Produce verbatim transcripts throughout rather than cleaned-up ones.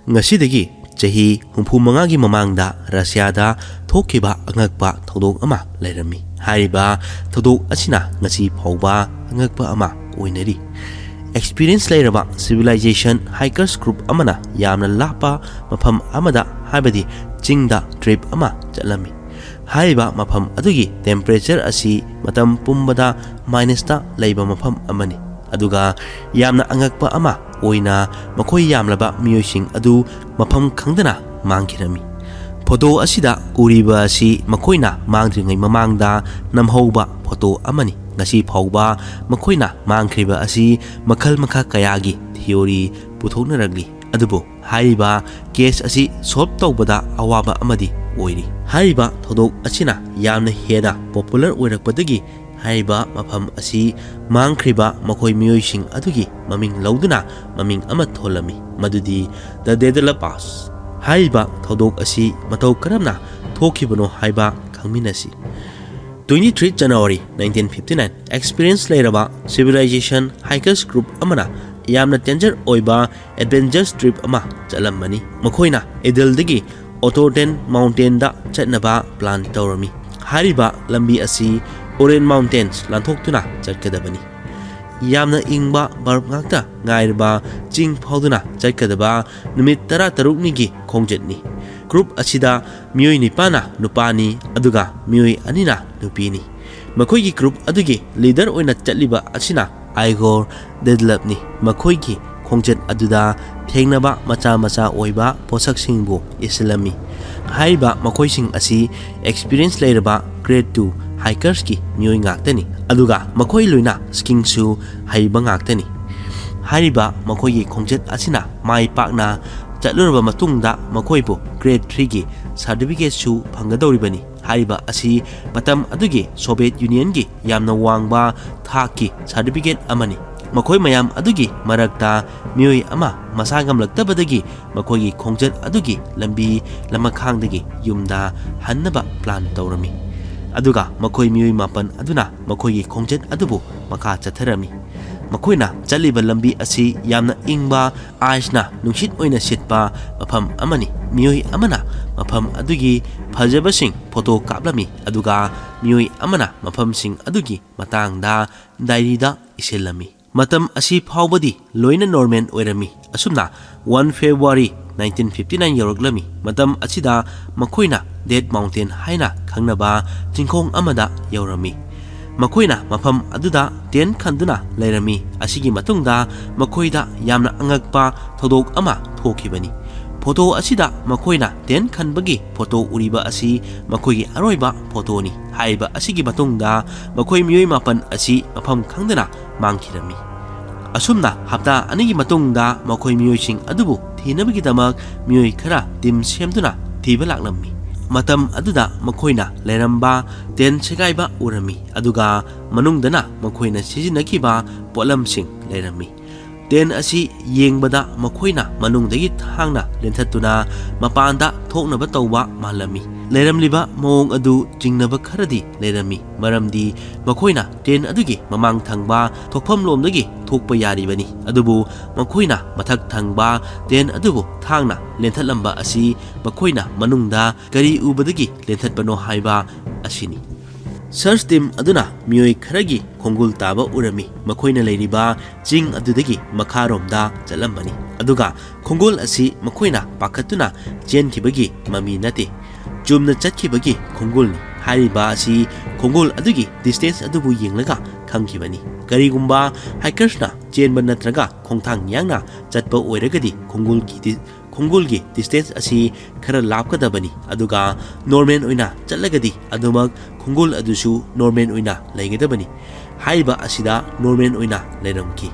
ꯉꯁꯤꯗꯒꯤ ꯆꯍꯤ ꯍꯨꯝꯐꯨ ꯃꯉꯥꯒꯤ ꯃꯃꯥꯡꯗ ꯔꯁꯤꯌꯥꯗ ꯊꯣꯛꯈꯤꯕ ꯑꯉꯛꯄ ꯊꯧꯗꯣꯛ ꯑꯃ ꯂꯩꯔꯝꯃꯤ꯫ ꯍꯥꯏꯔꯤꯕ ꯊꯧꯗꯣꯛ ꯑꯁꯤꯅ ꯉꯁꯤ ꯐꯥꯎꯕ ꯑꯉꯛꯄ ꯑꯃ ꯑꯣꯏꯅꯔꯤ꯫ ꯑꯦꯛꯁꯄꯤꯔꯤꯌꯦꯟꯁ ꯂꯩꯔꯕ ꯁꯤꯚꯤꯂꯥꯏꯖꯦꯁꯟ ꯍꯥꯏꯀꯔꯁ ꯒ꯭ꯔꯨꯞ ꯑꯃꯅ ꯌꯥꯝꯅ ꯂꯥꯞꯄ ꯃꯐꯝ ꯑꯃꯗ, ꯍꯥꯏꯕꯗꯤ ꯆꯤꯡꯗ ꯇ꯭ꯔꯤꯞ ꯑꯃ ꯆꯠꯂꯝꯃꯤ꯫ ꯍꯥꯏꯔꯤꯕ ꯃꯐꯝ ꯑꯗꯨꯒꯤ ꯇꯦꯝꯄꯔꯦꯆꯔ ꯑꯁꯤ ꯃꯇꯝ ꯄꯨꯝꯕꯗ ꯃꯥꯏꯅꯁꯇ ꯂꯩꯕ ꯃꯐꯝ ꯑꯃꯅꯤ꯫ ꯑꯗꯨꯒ ꯌꯥꯝꯅ ꯑꯉꯛꯄ ꯑꯃ ꯑꯣꯏꯅ, ꯃꯈꯣꯏ ꯌꯥꯝꯂꯕ ꯃꯤꯑꯣꯏꯁꯤꯡ ꯑꯗꯨ ꯃꯐꯝ ꯈꯪꯗꯅ ꯃꯥꯡꯈꯤꯔꯝꯃꯤ꯫ ꯐꯣꯇꯣ ꯑꯁꯤꯗ ꯎꯔꯤꯕ ꯑꯁꯤ ꯃꯈꯣꯏꯅ ꯃꯥꯡꯗ꯭ꯔꯤꯉꯩ ꯃꯃꯥꯡꯗ ꯅꯝꯍꯧꯕ ꯐꯣꯇꯣ ꯑꯃꯅꯤ꯫ ꯉꯁꯤ ꯐꯥꯎꯕ ꯃꯈꯣꯏꯅ ꯃꯥꯡꯈ꯭ꯔꯤꯕ ꯑꯁꯤ ꯃꯈꯜ ꯃꯈꯥ ꯀꯌꯥꯒꯤ ꯊꯤꯑꯣꯔꯤ ꯄꯨꯊꯣꯛꯅꯔꯛꯂꯤ꯫ ꯑꯗꯨꯕꯨ ꯍꯥꯏꯔꯤꯕ ꯀꯦꯁ ꯑꯁꯤ ꯁꯣꯜꯕ ꯇꯧꯕꯗ ꯑꯋꯥꯕ ꯑꯃꯗꯤ ꯑꯣꯏꯔꯤ꯫ ꯍꯥꯏꯔꯤꯕ ꯊꯧꯗꯣꯛ ꯑꯁꯤꯅ ꯌꯥꯝꯅ ꯍꯦꯟꯅ ꯄꯣꯄꯨꯂꯔ ꯑꯣꯏꯔꯛꯄꯗꯒꯤ ꯍꯥꯏꯔꯤꯕ ꯃꯐꯝ ꯑꯁꯤ ꯃꯥꯡꯈ꯭ꯔꯤꯕ ꯃꯈꯣꯏ ꯃꯤꯑꯣꯏꯁꯤꯡ ꯑꯗꯨꯒꯤ ꯃꯃꯤꯡ ꯂꯧꯗꯨꯅ ꯃꯃꯤꯡ ꯑꯃ ꯊꯣꯜꯂꯝꯃꯤ, ꯃꯗꯨꯗꯤ ꯗ ꯗꯦꯗꯂ ꯄꯥꯁ꯫ ꯍꯥꯏꯔꯤꯕ ꯊꯧꯗꯣꯛ ꯑꯁꯤ ꯃꯇꯧ ꯀꯔꯝꯅ ꯊꯣꯛꯈꯤꯕꯅꯣ ꯍꯥꯏꯕ ꯈꯪꯃꯤꯟꯅꯁꯤ꯫ Twenty three January nineteen fifty nine, experience ꯂꯩꯔꯕ ꯁꯤꯚꯤꯂꯥꯏꯖꯦꯁꯟ ꯍꯥꯏꯀꯔꯁ ꯒ꯭ꯔꯨꯞ ꯑꯃꯅ ꯌꯥꯝꯅ ꯗꯦꯟꯖꯔ ꯑꯣꯏꯕ ꯑꯦꯗꯚꯦꯟꯆꯔꯁ ꯇ꯭ꯔꯤꯞ ꯑꯃ ꯆꯠꯂꯝꯕꯅꯤ꯫ ꯃꯈꯣꯏꯅ ꯑꯦꯗꯜꯗꯒꯤ ꯑꯣꯇꯣꯔꯗꯦꯟ ꯃꯥꯎꯟꯇꯦꯟꯗ ꯆꯠꯅꯕ ꯄ꯭ꯂꯥꯟ ꯇꯧꯔꯝꯃꯤ꯫ ꯍꯥꯏꯔꯤꯕ ꯂꯝꯕꯤ ꯑꯁꯤ ꯑꯣꯔꯦꯟ ꯃꯥꯎꯟꯇꯦꯟꯁ ꯂꯥꯟꯊꯣꯛꯇꯨꯅ ꯆꯠꯀꯗꯕꯅꯤ꯫ ꯌꯥꯝꯅ ꯏꯪꯕ ꯕꯔꯐ ꯉꯥꯛꯇ ꯉꯥꯏꯔꯕ ꯆꯤꯡ ꯐꯥꯎꯗꯨꯅ ꯆꯠꯀꯗꯕ ꯅꯨꯃꯤꯠ ꯇꯔꯥꯇꯔꯨꯛꯅꯤꯒꯤ ꯈꯣꯡꯆꯠꯅꯤ꯫ ꯒ꯭ꯔꯨꯞ ꯑꯁꯤꯗ ꯃꯤꯑꯣꯏ ꯅꯤꯄꯥꯟꯅ ꯅꯨꯄꯥꯅꯤ, ꯑꯗꯨꯒ ꯃꯤꯑꯣꯏ ꯑꯅꯤꯅ ꯅꯨꯄꯤꯅꯤ꯫ ꯃꯈꯣꯏꯒꯤ ꯒ꯭ꯔꯨꯞ ꯑꯗꯨꯒꯤ ꯂꯤꯗꯔ ꯑꯣꯏꯅ ꯆꯠꯂꯤꯕ ꯑꯁꯤꯅ ꯑꯥꯏꯒꯣꯔ ꯗꯦꯗꯂꯞꯅꯤ꯫ ꯃꯈꯣꯏꯒꯤ ꯈꯣꯡꯆꯠ ꯑꯗꯨꯗ ꯊꯦꯡꯅꯕ ꯃꯆꯥ ꯃꯆꯥ ꯑꯣꯏꯕ ꯄꯣꯠꯁꯛꯁꯤꯡꯕꯨ ꯏꯁꯤꯜꯂꯝꯃꯤ꯫ ꯍꯥꯏꯔꯤꯕ ꯃꯈꯣꯏꯁꯤꯡ ꯑꯁꯤ ꯑꯦꯛꯁꯄꯤꯔꯤꯌꯦꯟꯁ ꯂꯩꯔꯕ ꯒ꯭ꯔꯦꯗ ꯇꯨ ꯍꯥꯏꯀꯔꯁꯀꯤ ꯃꯤꯑꯣꯏ ꯉꯥꯛꯇꯅꯤ, ꯑꯗꯨꯒ ꯃꯈꯣꯏ ꯂꯣꯏꯅ ꯁ꯭ꯀꯤꯡꯁꯨ ꯍꯩꯕ ꯉꯥꯛꯇꯅꯤ꯫ ꯍꯥꯏꯔꯤꯕ ꯃꯈꯣꯏꯒꯤ ꯈꯣꯡꯆꯠ ꯑꯁꯤꯅ ꯃꯥꯏ ꯄꯥꯛꯅ ꯆꯠꯂꯨꯔꯕ ꯃꯇꯨꯡꯗ ꯃꯈꯣꯏꯕꯨ ꯒ꯭ꯔꯦꯗ ꯊ꯭ꯔꯤꯒꯤ ꯁꯥꯔꯇꯤꯐꯤꯀꯦꯠꯁꯨ ꯐꯪꯒꯗꯧꯔꯤꯕꯅꯤ꯫ ꯍꯥꯏꯔꯤꯕ ꯑꯁꯤ ꯃꯇꯝ ꯑꯗꯨꯒꯤ ꯁꯣꯚꯤꯌꯦꯠ ꯌꯨꯅꯤꯌꯟꯒꯤ ꯌꯥꯝꯅ ꯋꯥꯡꯕ ꯊꯥꯛꯀꯤ ꯁꯥꯔꯇꯤꯐꯤꯀꯦꯠ ꯑꯃꯅꯤ꯫ ꯃꯈꯣꯏ ꯃꯌꯥꯝ ꯑꯗꯨꯒꯤ ꯃꯔꯛꯇ ꯃꯤꯑꯣꯏ ꯑꯃ ꯃꯁꯥ ꯉꯝꯂꯛꯇꯕꯗꯒꯤ ꯃꯈꯣꯏꯒꯤ ꯈꯣꯡꯆꯠ ꯑꯗꯨꯒꯤ ꯂꯝꯕꯤ ꯂꯃꯈꯥꯡꯗꯒꯤ ꯌꯨꯝꯗ ꯍꯟꯅꯕ ꯄ꯭ꯂꯥꯟ ꯇꯧꯔꯝꯃꯤ꯫ ꯑꯗꯨꯒ ꯃꯈꯣꯏ ꯃꯤꯑꯣꯏ ꯃꯥꯄꯟ ꯑꯗꯨꯅ ꯃꯈꯣꯏꯒꯤ ꯈꯣꯡꯆꯠ ꯑꯗꯨꯕꯨ ꯃꯈꯥ ꯆꯠꯊꯔꯝꯃꯤ꯫ ꯃꯈꯣꯏꯅ ꯆꯠꯂꯤꯕ ꯂꯝꯕꯤ ꯑꯁꯤ ꯌꯥꯝꯅ ꯏꯪꯕ, ꯑꯥꯏꯁꯅ ꯅꯨꯡꯁꯤꯠ ꯑꯣꯏꯅ ꯁꯤꯠꯄ ꯃꯐꯝ ꯑꯃꯅꯤ꯫ ꯃꯤꯑꯣꯏ ꯑꯃꯅ ꯃꯐꯝ ꯑꯗꯨꯒꯤ ꯐꯖꯕꯁꯤꯡ ꯐꯣꯇꯣ ꯀꯥꯞꯂꯝꯃꯤ, ꯑꯗꯨꯒ ꯃꯤꯑꯣꯏ ꯑꯃꯅ ꯃꯐꯝꯁꯤꯡ ꯑꯗꯨꯒꯤ ꯃꯇꯥꯡꯗ ꯗꯥꯏꯔꯤꯗ ꯏꯁꯤꯜꯂꯝꯃꯤ꯫ ꯃꯇꯝ ꯑꯁꯤ ꯐꯥꯎꯕꯗꯤ ꯂꯣꯏꯅ ꯅꯣꯔꯃꯦꯜ ꯑꯣꯏꯔꯝꯃꯤ꯫ ꯑꯁꯨꯝꯅ, one February nineteen fifty nine ꯌꯧꯔꯛꯂꯝꯃꯤ꯫ ꯃꯇꯝ ꯑꯁꯤꯗ ꯃꯈꯣꯏꯅ ꯗꯦꯗ ꯃꯥꯎꯟꯇꯦꯟ ꯍꯥꯏꯅ ꯈꯪꯅꯕ ꯆꯤꯡꯈꯣꯡ ꯑꯃꯗ ꯌꯧꯔꯝꯃꯤ꯫ ꯃꯈꯣꯏꯅ ꯃꯐꯝ ꯑꯗꯨꯗ ꯇꯦꯟ ꯈꯟꯗꯨꯅ ꯂꯩꯔꯝꯃꯤ꯫ ꯑꯁꯤꯒꯤ ꯃꯇꯨꯡꯗ ꯃꯈꯣꯏꯗ ꯌꯥꯝꯅ ꯑꯉꯛꯄ ꯊꯧꯗꯣꯛ ꯑꯃ ꯊꯣꯛꯈꯤꯕꯅꯤ꯫ ꯐꯣꯇꯣ ꯑꯁꯤꯗ ꯃꯈꯣꯏꯅ ꯇꯦꯟ ꯈꯟꯕꯒꯤ ꯐꯣꯇꯣ ꯎꯔꯤꯕ ꯑꯁꯤ ꯃꯈꯣꯏꯒꯤ ꯑꯔꯣꯏꯕ ꯐꯣꯇꯣꯅꯤ꯫ ꯍꯥꯏꯔꯤꯕ ꯑꯁꯤꯒꯤ ꯃꯇꯨꯡꯗ ꯃꯈꯣꯏ ꯃꯤꯑꯣꯏ ꯃꯥꯄꯟ ꯑꯁꯤ ꯃꯐꯝ ꯈꯪꯗꯅ ꯃꯥꯡꯈꯤꯔꯝꯃꯤ꯫ ꯑꯁꯨꯝꯅ ꯍꯞꯇꯥ ꯑꯅꯤꯒꯤ ꯃꯇꯨꯡꯗ ꯃꯈꯣꯏ ꯃꯤꯑꯣꯏꯁꯤꯡ ꯑꯗꯨꯕꯨ ꯊꯤꯅꯕꯒꯤꯗꯃꯛ ꯃꯤꯑꯣꯏ ꯈꯔ ꯇꯤꯝ ꯁꯦꯝꯗꯨꯅ ꯊꯤꯕ ꯂꯥꯛꯂꯝꯃꯤ꯫ ꯃꯇꯝ ꯑꯗꯨꯗ ꯃꯈꯣꯏꯅ ꯂꯩꯔꯝꯕ ꯇꯦꯟ ꯁꯦꯒꯥꯏꯕ ꯎꯔꯝꯃꯤ, ꯑꯗꯨꯒ ꯃꯅꯨꯡꯗꯅ ꯃꯈꯣꯏꯅ ꯁꯤꯖꯤꯟꯅꯈꯤꯕ ꯄꯣꯠꯂꯝꯁꯤꯡ ꯂꯩꯔꯝꯃꯤ꯫ ꯇꯦꯟ ꯑꯁꯤ ꯌꯦꯡꯕꯗ ꯃꯈꯣꯏꯅ ꯃꯅꯨꯡꯗꯒꯤ ꯊꯥꯡꯅ ꯂꯦꯟꯊꯠꯇꯨꯅ ꯃꯄꯥꯟꯗ ꯊꯣꯛꯅꯕ ꯇꯧꯕ ꯃꯥꯜꯂꯝꯃꯤ꯫ ꯂꯩꯔꯝꯂꯤꯕ ꯃꯑꯣꯡ ꯑꯗꯨ ꯆꯤꯡꯅꯕ ꯈꯔꯗꯤ ꯂꯩꯔꯝꯃꯤ, ꯃꯔꯝꯗꯤ ꯃꯈꯣꯏꯅ ꯇꯦꯟ ꯑꯗꯨꯒꯤ ꯃꯃꯥꯡ ꯊꯪꯕ ꯊꯣꯛꯐꯝꯂꯣꯝꯗꯒꯤ ꯊꯣꯛꯄ ꯌꯥꯔꯤꯕꯅꯤ, ꯑꯗꯨꯕꯨ ꯃꯈꯣꯏꯅ ꯃꯊꯛ ꯊꯪꯕ ꯇꯦꯟ ꯑꯗꯨꯕꯨ ꯊꯥꯡꯅ ꯂꯦꯟꯊꯠꯂꯝꯕ ꯑꯁꯤ ꯃꯈꯣꯏꯅ ꯃꯅꯨꯡꯗ ꯀꯔꯤ ꯎꯕꯗꯒꯤ ꯂꯦꯟꯊꯠꯄꯅꯣ ꯍꯥꯏꯕ ꯑꯁꯤꯅꯤ꯫ ꯁꯔꯆ ꯇꯤꯝ ꯑꯗꯨꯅ ꯃꯤꯑꯣꯏ ꯈꯔꯒꯤ ꯈꯣꯡꯒꯨꯜ ꯇꯥꯕ ꯎꯔꯝꯃꯤ꯫ ꯃꯈꯣꯏꯅ ꯂꯩꯔꯤꯕ ꯆꯤꯡ ꯑꯗꯨꯗꯒꯤ ꯃꯈꯥꯔꯣꯝꯗ ꯆꯠꯂꯝꯕꯅꯤ, ꯑꯗꯨꯒ ꯈꯣꯡꯒꯨꯜ ꯑꯁꯤ ꯃꯈꯣꯏꯅ ꯄꯥꯈꯠꯇꯨꯅ ꯆꯦꯟꯈꯤꯕꯒꯤ ꯃꯃꯤ ꯅꯠꯇꯦ꯫ ꯆꯨꯝꯅ ꯆꯠꯈꯤꯕꯒꯤ ꯈꯣꯡꯒꯨꯜꯅꯤ꯫ ꯍꯥꯏꯔꯤꯕ ꯑꯁꯤ ꯈꯣꯡꯒꯨꯜ ꯑꯗꯨꯒꯤ ꯗꯤꯁꯇꯦꯟꯁ ꯑꯗꯨꯕꯨ ꯌꯦꯡꯂꯒ ꯈꯪꯈꯤꯕꯅꯤ꯫ ꯀꯔꯤꯒꯨꯝꯕ ꯍꯥꯏꯀꯔꯁꯅ ꯆꯦꯟꯕ ꯅꯠꯇ꯭ꯔꯒ ꯈꯣꯡꯊꯥꯡ ꯌꯥꯡꯅ ꯆꯠꯄ ꯑꯣꯏꯔꯒꯗꯤ ꯈꯣꯡꯒꯨꯜꯒꯤ ꯗꯤ-, ꯈꯣꯡꯒꯨꯜꯒꯤ ꯗꯤꯁꯇꯦꯟꯁ ꯑꯁꯤ ꯈꯔ ꯂꯥꯞꯀꯗꯕꯅꯤ, ꯑꯗꯨꯒ ꯅꯣꯔꯃꯦꯜ ꯑꯣꯏꯅ ꯆꯠꯂꯒꯗꯤ ꯑꯗꯨꯃꯛ ꯈꯣꯡꯒꯨꯜ ꯑꯗꯨꯁꯨ ꯅꯣꯔꯃꯦꯜ ꯑꯣꯏꯅ ꯂꯩꯒꯗꯕꯅꯤ꯫ ꯍꯥꯏꯔꯤꯕ ꯑꯁꯤꯗ ꯅꯣꯔꯃꯦꯜ ꯑꯣꯏꯅ ꯂꯩꯔꯝꯈꯤ꯫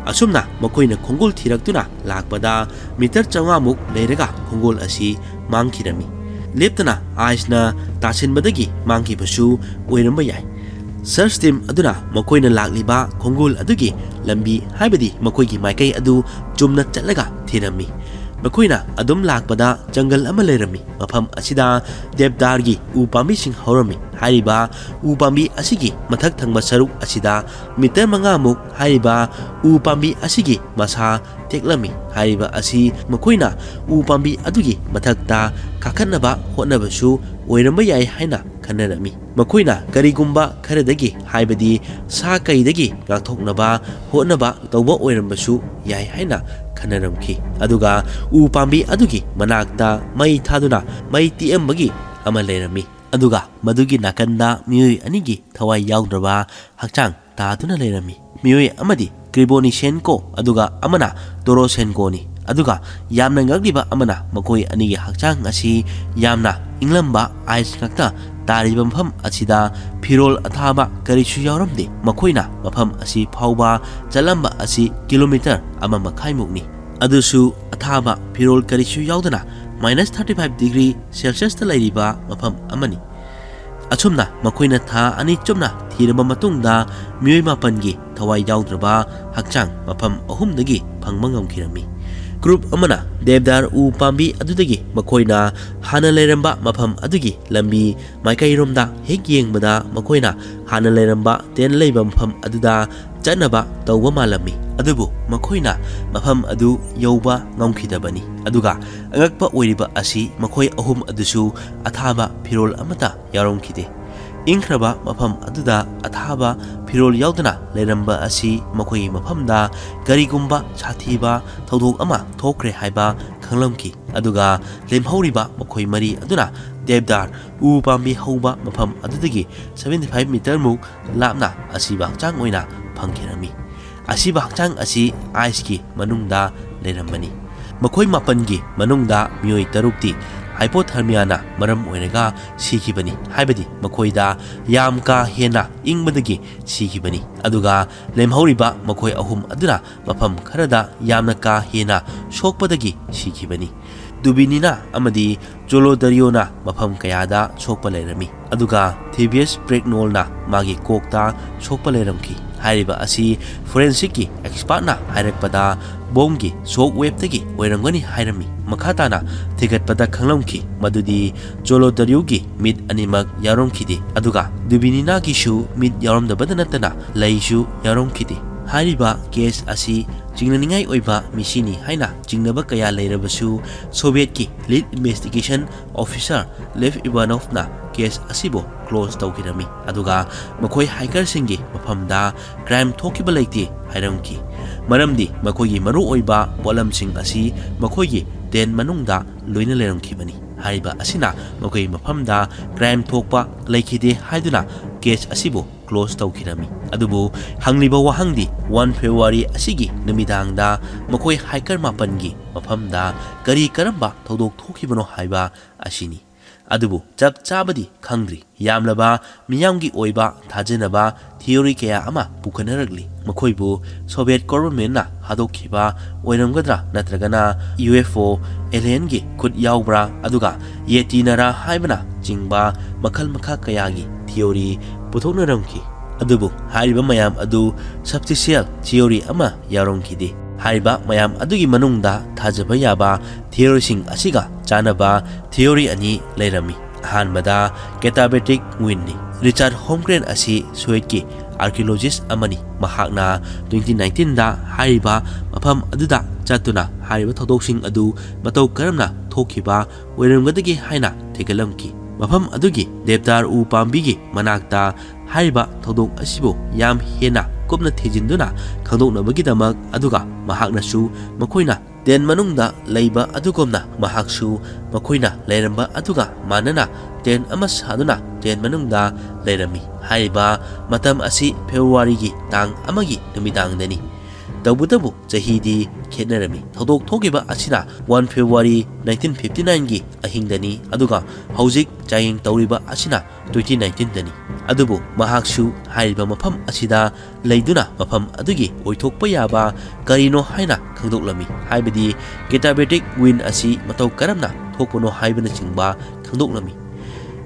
ꯑꯁꯨꯝꯅ ꯃꯈꯣꯏꯅ ꯈꯣꯡꯒꯨꯜ ꯊꯤꯔꯛꯇꯨꯅ ꯂꯥꯛꯄꯗ ꯃꯤꯇꯔ ꯆꯥꯝꯃꯉꯥꯃꯨꯛ ꯂꯩꯔꯒ ꯈꯣꯡꯒꯨꯜ ꯑꯁꯤ ꯃꯥꯡꯈꯤꯔꯝꯃꯤ꯫ ꯂꯦꯞꯇꯅ ꯑꯥꯏꯁꯅ ꯇꯥꯁꯤꯟꯕꯗꯒꯤ ꯃꯥꯡꯈꯤꯕꯁꯨ ꯑꯣꯏꯔꯝꯕ ꯌꯥꯏ꯫ ꯁꯔꯆ ꯇꯤꯝ ꯑꯗꯨꯅ ꯃꯈꯣꯏꯅ ꯂꯥꯛꯂꯤꯕ ꯈꯣꯡꯒꯨꯜ ꯑꯗꯨꯒꯤ ꯂꯝꯕꯤ, ꯍꯥꯏꯕꯗꯤ ꯃꯈꯣꯏꯒꯤ ꯃꯥꯏꯀꯩ ꯑꯗꯨ ꯆꯨꯝꯅ ꯆꯠꯂꯒ ꯊꯤꯔꯝꯃꯤ꯫ ꯃꯈꯣꯏꯅ ꯑꯗꯨꯝ ꯂꯥꯛꯄꯗ ꯖꯪꯒꯜ ꯑꯃ ꯂꯩꯔꯝꯃꯤ꯫ ꯃꯐꯝ ꯑꯁꯤꯗ ꯗꯦꯕꯗꯥꯔꯒꯤ ꯎ ꯄꯥꯝꯕꯤꯁꯤꯡ ꯍꯧꯔꯝꯃꯤ꯫ ꯍꯥꯏꯔꯤꯕ ꯎ ꯄꯥꯝꯕꯤ ꯑꯁꯤꯒꯤ ꯃꯊꯛ ꯊꯪꯕ ꯁꯔꯨꯛ ꯑꯁꯤꯗ ꯃꯤꯇꯔ ꯃꯉꯥꯃꯨꯛ ꯍꯥꯏꯔꯤꯕ ꯎ ꯄꯥꯝꯕꯤ ꯑꯁꯤꯒꯤ ꯃꯁꯥ ꯇꯦꯛꯂꯝꯃꯤ꯫ ꯍꯥꯏꯔꯤꯕ ꯑꯁꯤ ꯃꯈꯣꯏꯅ ꯎ ꯄꯥꯝꯕꯤ ꯑꯗꯨꯒꯤ ꯃꯊꯛꯇ ꯀꯥꯈꯠꯅꯕ ꯍꯣꯠꯅꯕꯁꯨ ꯑꯣꯏꯔꯝꯕ ꯌꯥꯏ ꯍꯥꯏꯅ ꯈꯟꯅꯔꯝꯃꯤ꯫ ꯃꯈꯣꯏꯅ ꯀꯔꯤꯒꯨꯝꯕ ꯈꯔꯗꯒꯤ, ꯍꯥꯏꯕꯗꯤ ꯁꯥ ꯀꯩꯗꯒꯤ ꯉꯥꯛꯊꯣꯛꯅꯕ ꯍꯣꯠꯅꯕ ꯇꯧꯕ ꯑꯣꯏꯔꯝꯕꯁꯨ ꯌꯥꯏ ꯍꯥꯏꯅ ꯈꯟꯅꯔꯝꯈꯤ꯫ ꯑꯗꯨꯒ ꯎ ꯄꯥꯝꯕꯤ ꯑꯗꯨꯒꯤ ꯃꯅꯥꯛꯇ ꯃꯩ ꯊꯥꯗꯨꯅ ꯃꯩ ꯇꯤꯛꯑꯝꯕꯒꯤ ꯑꯃ ꯂꯩꯔꯝꯃꯤ꯫ ꯑꯗꯨꯒ ꯃꯗꯨꯒꯤ ꯅꯥꯀꯟꯗ ꯃꯤꯑꯣꯏ ꯑꯅꯤꯒꯤ ꯊꯋꯥꯏ ꯌꯥꯎꯗ꯭ꯔꯕ ꯍꯛꯆꯥꯡ ꯇꯥꯗꯨꯅ ꯂꯩꯔꯝꯃꯤ꯫ ꯃꯤꯑꯣꯏ ꯑꯃꯗꯤ ꯀ꯭ꯔꯤꯕꯣꯅꯤꯁꯦꯟꯀꯣ, ꯑꯗꯨꯒ ꯑꯃꯅ ꯇꯣꯔꯣꯁꯦꯟꯀꯣꯅꯤ꯫ ꯑꯗꯨꯒ ꯌꯥꯝꯅ ꯉꯛꯂꯤꯕ ꯑꯃꯅ, ꯃꯈꯣꯏ ꯑꯅꯤꯒꯤ ꯍꯛꯆꯥꯡ ꯑꯁꯤ ꯌꯥꯝꯅ ꯏꯪꯂꯝꯕ ꯑꯥꯏꯁ ꯉꯥꯛꯇ ꯇꯥꯔꯤꯕ ꯃꯐꯝ ꯑꯁꯤꯗ ꯐꯤꯔꯣꯜ ꯑꯊꯥꯕ ꯀꯔꯤꯁꯨ ꯌꯥꯎꯔꯝꯗꯦ꯫ ꯃꯈꯣꯏꯅ ꯃꯐꯝ ꯑꯁꯤ ꯐꯥꯎꯕ ꯆꯠꯂꯝꯕ ꯑꯁꯤ ꯀꯤꯂꯣꯃꯤꯇꯔ ꯑꯃ ꯃꯈꯥꯏꯃꯨꯛꯅꯤ꯫ ꯑꯗꯨꯁꯨ ꯑꯊꯥꯕ ꯐꯤꯔꯣꯜ ꯀꯔꯤꯁꯨ ꯌꯥꯎꯗꯅ ꯃꯥꯏꯅꯁ ꯊꯥꯔꯇꯤ ꯐꯥꯏꯚ ꯗꯤꯒ꯭ꯔꯤ ꯁꯦꯜꯁꯤꯌꯁꯇ ꯂꯩꯔꯤꯕ ꯃꯐꯝ ꯑꯃꯅꯤ꯫ ꯑꯁꯨꯝꯅ ꯃꯈꯣꯏꯅ ꯊꯥ ꯑꯅꯤ ꯆꯨꯞꯅ ꯊꯤꯔꯕ ꯃꯇꯨꯡꯗ ꯃꯤꯑꯣꯏ ꯃꯥꯄꯟꯒꯤ ꯊꯋꯥꯏ ꯌꯥꯎꯗ꯭ꯔꯕ ꯍꯛꯆꯥꯡ ꯃꯐꯝ ꯑꯍꯨꯝꯗꯒꯤ ꯐꯪꯕ ꯉꯝꯈꯤꯔꯝꯃꯤ꯫ ꯒ꯭ꯔꯨꯞ ꯑꯃꯅ ꯗꯦꯕꯗꯥꯔ ꯎ ꯄꯥꯝꯕꯤ ꯑꯗꯨꯗꯒꯤ ꯃꯈꯣꯏꯅ ꯍꯥꯟꯅ ꯂꯩꯔꯝꯕ ꯃꯐꯝ ꯑꯗꯨꯒꯤ ꯂꯝꯕꯤ ꯃꯥꯏꯀꯩꯔꯣꯝꯗ ꯍꯦꯛ ꯌꯦꯡꯕꯗ ꯃꯈꯣꯏꯅ ꯍꯥꯟꯅ ꯂꯩꯔꯝꯕ ꯇꯦꯟ ꯂꯩꯕ ꯃꯐꯝ ꯑꯗꯨꯗ ꯆꯠꯅꯕ ꯇꯧꯕ ꯃꯥꯜꯂꯝꯃꯤ꯫ ꯑꯗꯨꯕꯨ ꯃꯈꯣꯏꯅ ꯃꯐꯝ ꯑꯗꯨ ꯌꯧꯕ ꯉꯝꯈꯤꯗꯕꯅꯤ꯫ ꯑꯗꯨꯒ ꯑꯉꯛꯄ ꯑꯣꯏꯔꯤꯕ ꯑꯁꯤ ꯃꯈꯣꯏ ꯑꯍꯨꯝ ꯑꯗꯨꯁꯨ ꯑꯊꯥꯕ ꯐꯤꯔꯣꯜ ꯑꯃꯠꯇ ꯌꯥꯎꯔꯝꯈꯤꯗꯦ꯫ ꯏꯪꯈ꯭ꯔꯕ ꯃꯐꯝ ꯑꯗꯨꯗ ꯑꯊꯥꯕ ꯐꯤꯔꯣꯜ ꯌꯥꯎꯗꯅ ꯂꯩꯔꯝꯕ ꯑꯁꯤ ꯃꯈꯣꯏꯒꯤ ꯃꯐꯝꯗ ꯀꯔꯤꯒꯨꯝꯕ ꯁꯥꯊꯤꯕ ꯊꯧꯗꯣꯛ ꯑꯃ ꯊꯣꯛꯈ꯭ꯔꯦ ꯍꯥꯏꯕ ꯈꯪꯂꯝꯈꯤ꯫ ꯑꯗꯨꯒ ꯂꯦꯝꯍꯧꯔꯤꯕ ꯃꯈꯣꯏ ꯃꯔꯤ ꯑꯗꯨꯅ ꯗꯦꯕꯗꯥꯔ ꯎ ꯄꯥꯝꯕꯤ ꯍꯧꯕ ꯃꯐꯝ ꯑꯗꯨꯗꯒꯤ ꯁꯚꯦꯟꯇꯤ ꯐꯥꯏꯚ ꯃꯤꯇꯔꯃꯨꯛ ꯂꯥꯞꯅ ꯑꯁꯤꯕ ꯍꯛꯆꯥꯡ ꯑꯣꯏꯅ ꯐꯪꯈꯤꯔꯝꯃꯤ꯫ ꯑꯁꯤꯕ ꯍꯛꯆꯥꯡ ꯑꯁꯤ ꯑꯥꯏꯁꯀꯤ ꯃꯅꯨꯡꯗ ꯂꯩꯔꯝꯕꯅꯤ꯫ ꯃꯈꯣꯏ ꯃꯥꯄꯟꯒꯤ ꯃꯅꯨꯡꯗ ꯃꯤꯑꯣꯏ ꯇꯔꯨꯛꯇꯤ ꯍꯥꯏꯄꯣꯊꯔꯃꯤꯌꯥꯅ ꯃꯔꯝ ꯑꯣꯏꯔꯒ ꯁꯤꯈꯤꯕꯅꯤ, ꯍꯥꯏꯕꯗꯤ ꯃꯈꯣꯏꯗ ꯌꯥꯝ ꯀꯥ ꯍꯦꯟꯅ ꯏꯪꯕꯗꯒꯤ ꯁꯤꯈꯤꯕꯅꯤ꯫ ꯑꯗꯨꯒ ꯂꯦꯝꯍꯧꯔꯤꯕ ꯃꯈꯣꯏ ꯑꯍꯨꯝ ꯑꯗꯨꯅ ꯃꯐꯝ ꯈꯔꯗ ꯌꯥꯝꯅ ꯀꯥ ꯍꯦꯟꯅ ꯁꯣꯛꯄꯗꯒꯤ ꯁꯤꯈꯤꯕꯅꯤ꯫ ꯗꯨꯕꯤꯅꯤꯅꯥ ꯑꯃꯗꯤ ꯆꯣꯂꯣꯗꯔꯤꯌꯣꯅ ꯃꯐꯝ ꯀꯌꯥꯗ ꯁꯣꯛꯄ ꯂꯩꯔꯝꯃꯤ, ꯑꯗꯨꯒ ꯊꯦꯕꯤꯌꯁ ꯄ꯭ꯔꯦꯛꯅꯣꯜꯅ ꯃꯥꯒꯤ ꯀꯣꯛꯇ ꯁꯣꯛꯄ ꯂꯩꯔꯝꯈꯤ꯫ ꯍꯥꯏꯔꯤꯕ ꯑꯁꯤ ꯐꯣꯔꯦꯟꯁꯤꯛꯀꯤ ꯑꯦꯛꯁꯄꯥꯔꯠꯅ ꯍꯥꯏꯔꯛꯄꯗ ꯕꯣꯝꯒꯤ ꯁꯣꯛ ꯋꯦꯕꯇꯒꯤ ꯑꯣꯏꯔꯝꯒꯅꯤ ꯍꯥꯏꯔꯝꯃꯤ꯫ ꯃꯈꯥ ꯇꯥꯅ ꯊꯤꯒꯠꯄꯗ ꯈꯪꯂꯝꯈꯤ ꯃꯗꯨꯗꯤ ꯆꯣꯂꯣꯗꯔꯤꯌꯨꯒꯤ ꯃꯤꯠ ꯑꯅꯤꯃꯛ ꯌꯥꯎꯔꯝꯈꯤꯗꯦ, ꯑꯗꯨꯒ ꯗꯨꯕꯤꯅꯤꯅꯥꯒꯤꯁꯨ ꯃꯤꯠ ꯌꯥꯎꯔꯝꯗꯕꯗ ꯅꯠꯇꯅ ꯂꯩꯁꯨ ꯌꯥꯎꯔꯝꯈꯤꯗꯦ꯫ ꯍꯥꯏꯔꯤꯕ ꯀꯦꯁ ꯑꯁꯤ ꯆꯤꯡꯅꯅꯤꯡꯉꯥꯏ ꯑꯣꯏꯕ ꯃꯤꯁꯤꯅꯤ ꯍꯥꯏꯅ ꯆꯤꯡꯅꯕ ꯀꯌꯥ ꯂꯩꯔꯕꯁꯨ, ꯁꯣꯚꯤꯌꯦꯠꯀꯤ ꯂꯤꯗ ꯏꯟꯚꯦꯁꯇꯤꯒꯦꯁꯟ ꯑꯣꯐꯤꯁꯥꯔ ꯂꯦꯐ ꯏꯚꯥꯅꯣꯐꯅ ꯀꯦꯁ ꯑꯁꯤꯕꯨ ꯀ꯭ꯂꯣꯖ ꯇꯧꯈꯤꯔꯝꯃꯤ, ꯑꯗꯨꯒ ꯃꯈꯣꯏ ꯍꯥꯏꯀꯔꯁꯤꯡꯒꯤ ꯃꯐꯝꯗ ꯀ꯭ꯔꯥꯏꯝ ꯊꯣꯛꯈꯤꯕ ꯂꯩꯇꯦ ꯍꯥꯏꯔꯝꯈꯤ꯫ ꯃꯔꯝꯗꯤ ꯃꯈꯣꯏꯒꯤ ꯃꯔꯨꯑꯣꯏꯕ ꯄꯣꯠꯂꯝꯁꯤꯡ ꯑꯁꯤ ꯃꯈꯣꯏꯒꯤ ꯇꯦꯟ ꯃꯅꯨꯡꯗ ꯂꯣꯏꯅ ꯂꯩꯔꯝꯈꯤꯕꯅꯤ꯫ ꯍꯥꯏꯔꯤꯕ ꯑꯁꯤꯅ ꯃꯈꯣꯏꯒꯤ ꯃꯐꯝꯗ ꯀ꯭ꯔꯥꯏꯝ ꯊꯣꯛꯄ ꯂꯩꯈꯤꯗꯦ ꯍꯥꯏꯗꯨꯅ ꯀꯦꯁ ꯑꯁꯤꯕꯨ ꯀ꯭ꯂꯣꯖ ꯇꯧꯈꯤꯔꯝꯃꯤ꯫ ꯑꯗꯨꯕꯨ ꯍꯪꯂꯤꯕ ꯋꯥꯍꯪꯗꯤ, ꯋꯥꯟ ꯐꯦꯕ꯭ꯔꯨꯋꯥꯔꯤ ꯑꯁꯤꯒꯤ ꯅꯨꯃꯤꯗꯥꯡꯗ ꯃꯈꯣꯏ ꯍꯥꯏꯀꯔ ꯃꯥꯄꯟꯒꯤ ꯃꯐꯝꯗ ꯀꯔꯤ ꯀꯔꯝꯕ ꯊꯧꯗꯣꯛ ꯊꯣꯛꯈꯤꯕꯅꯣ ꯍꯥꯏꯕ ꯑꯁꯤꯅꯤ꯫ ꯑꯗꯨꯕꯨ ꯆꯞ ꯆꯥꯕꯗꯤ ꯈꯪꯗ꯭ꯔꯤ꯫ ꯌꯥꯝꯂꯕ ꯃꯤꯌꯥꯝꯒꯤ ꯑꯣꯏꯕ ꯊꯥꯖꯅꯕ ꯊꯤꯑꯣꯔꯤ ꯀꯌꯥ ꯑꯃ ꯄꯨꯈꯠꯅꯔꯛꯂꯤ꯫ ꯃꯈꯣꯏꯕꯨ ꯁꯣꯚꯤꯌꯦꯠ ꯒꯣꯚꯔꯟꯃꯦꯟꯠꯅ ꯍꯥꯗꯣꯛꯈꯤꯕ ꯑꯣꯏꯔꯝꯒꯗ꯭ꯔꯥ, ꯅꯠꯇ꯭ꯔꯒꯅ ꯌꯨ ꯑꯦꯐ ꯑꯣ, ꯑꯦꯂꯤꯌꯟꯒꯤ ꯈꯨꯠ ꯌꯥꯎꯕ꯭ꯔꯥ, ꯑꯗꯨꯒ ꯌꯦꯇꯤꯅꯔꯥ ꯍꯥꯏꯕꯅ ꯆꯤꯡꯕ ꯃꯈꯜ ꯃꯈꯥ ꯀꯌꯥꯒꯤ ꯊꯤꯑꯣꯔꯤ ꯄꯨꯊꯣꯛꯅꯔꯝꯈꯤ꯫ ꯑꯗꯨꯕꯨ ꯍꯥꯏꯔꯤꯕ ꯃꯌꯥꯝ ꯑꯗꯨ ꯁꯕꯁꯇꯦꯟꯁꯤꯌꯦꯜ ꯊꯤꯑꯣꯔꯤ ꯑꯃ ꯌꯥꯎꯔꯝꯈꯤꯗꯦ꯫ ꯍꯥꯏꯔꯤꯕ ꯃꯌꯥꯝ ꯑꯗꯨꯒꯤ ꯃꯅꯨꯡꯗ ꯊꯥꯖꯕ ꯌꯥꯕ ꯊꯤꯑꯣꯔꯤꯁꯤꯡ ꯑꯁꯤꯒ ꯆꯥꯟꯅꯕ ꯊꯤꯑꯣꯔꯤ ꯑꯅꯤ ꯂꯩꯔꯝꯃꯤ꯫ ꯑꯍꯥꯟꯕꯗ ꯀꯦꯇꯥꯕꯦꯇꯤꯛ ꯋꯤꯟꯅꯤ꯫ ꯔꯤꯆꯥꯔꯗ ꯍꯣꯝꯒ꯭ꯔꯦꯟ ꯑꯁꯤ ꯁ꯭ꯋꯦꯗꯀꯤ ꯑꯥꯔꯀꯤꯑꯣꯂꯣꯖꯤꯁ ꯑꯃꯅꯤ꯫ ꯃꯍꯥꯛꯅ ꯇ꯭ꯋꯦꯟꯇꯤ ꯅꯥꯏꯟꯇꯤꯟꯗ ꯍꯥꯏꯔꯤꯕ ꯃꯐꯝ ꯑꯗꯨꯗ ꯆꯠꯇꯨꯅ ꯍꯥꯏꯔꯤꯕ ꯊꯧꯗꯣꯛꯁꯤꯡ ꯑꯗꯨ ꯃꯇꯧ ꯀꯔꯝꯅ ꯊꯣꯛꯈꯤꯕ ꯑꯣꯏꯔꯝꯒꯗꯒꯦ ꯍꯥꯏꯅ ꯊꯤꯒꯠꯂꯝꯈꯤ꯫ ꯃꯐꯝ ꯑꯗꯨꯒꯤ ꯗꯦꯕꯗꯥꯔ ꯎ ꯄꯥꯝꯕꯤꯒꯤ ꯃꯅꯥꯛꯇ ꯍꯥꯏꯔꯤꯕ ꯊꯧꯗꯣꯛ ꯑꯁꯤꯕꯨ ꯌꯥꯝ ꯍꯦꯟꯅ ꯀꯨꯞꯅ ꯊꯤꯖꯤꯟꯗꯨꯅ ꯈꯪꯗꯣꯛꯅꯕꯒꯤꯗꯃꯛ, ꯑꯗꯨꯒ ꯃꯍꯥꯛꯅꯁꯨ ꯃꯈꯣꯏꯅ ꯇꯦꯟ ꯃꯅꯨꯡꯗ ꯂꯩꯕ ꯑꯗꯨꯒꯨꯝꯅ ꯃꯍꯥꯛꯁꯨ ꯃꯈꯣꯏꯅ ꯂꯩꯔꯝꯕ ꯑꯗꯨꯒ ꯃꯥꯟꯅꯅ ꯇꯦꯟ ꯑꯃ ꯁꯥꯗꯨꯅ ꯇꯦꯟ ꯃꯅꯨꯡꯗ ꯂꯩꯔꯝꯃꯤ꯫ ꯍꯥꯏꯔꯤꯕ ꯃꯇꯝ ꯑꯁꯤ ꯐꯦꯕ꯭ꯔꯨꯋꯥꯔꯤꯒꯤ ꯇꯥꯡ ꯑꯃꯒꯤ ꯅꯨꯃꯤꯗꯥꯡꯗꯅꯤ꯫ ꯇꯧꯕꯇꯕꯨ ꯆꯍꯤꯗꯤ ꯈꯦꯠꯅꯔꯝꯃꯤ꯫ ꯊꯧꯗꯣꯛ ꯊꯣꯛꯈꯤꯕ ꯑꯁꯤꯅ ꯋꯥꯟ ꯐꯦꯕ꯭ꯔꯨꯋꯥꯔꯤ ꯅꯥꯏꯟꯇꯤꯟ ꯐꯤꯐꯇꯤ ꯅꯥꯏꯟꯒꯤ ꯑꯍꯤꯡꯗꯅꯤ, ꯑꯗꯨꯒ ꯍꯧꯖꯤꯛ ꯆꯥꯡꯌꯦꯡ ꯇꯧꯔꯤꯕ ꯑꯁꯤꯅ ꯇ꯭ꯋꯦꯟꯇꯤ ꯅꯥꯏꯟꯇꯤꯟꯗꯅꯤ꯫ ꯑꯗꯨꯕꯨ ꯃꯍꯥꯛꯁꯨ ꯍꯥꯏꯔꯤꯕ ꯃꯐꯝ ꯑꯁꯤꯗ ꯂꯩꯗꯨꯅ ꯃꯐꯝ ꯑꯗꯨꯒꯤ ꯑꯣꯏꯊꯣꯛꯄ ꯌꯥꯕ ꯀꯔꯤꯅꯣ ꯍꯥꯏꯅ ꯈꯪꯗꯣꯛꯂꯝꯃꯤ, ꯍꯥꯏꯕꯗꯤ ꯀꯦꯇꯥꯕꯦꯇꯤꯛ ꯋꯤꯟ ꯑꯁꯤ ꯃꯇꯧ ꯀꯔꯝꯅ ꯊꯣꯛꯄꯅꯣ ꯍꯥꯏꯕꯅꯆꯤꯡꯕ ꯈꯪꯗꯣꯛꯂꯝꯃꯤ꯫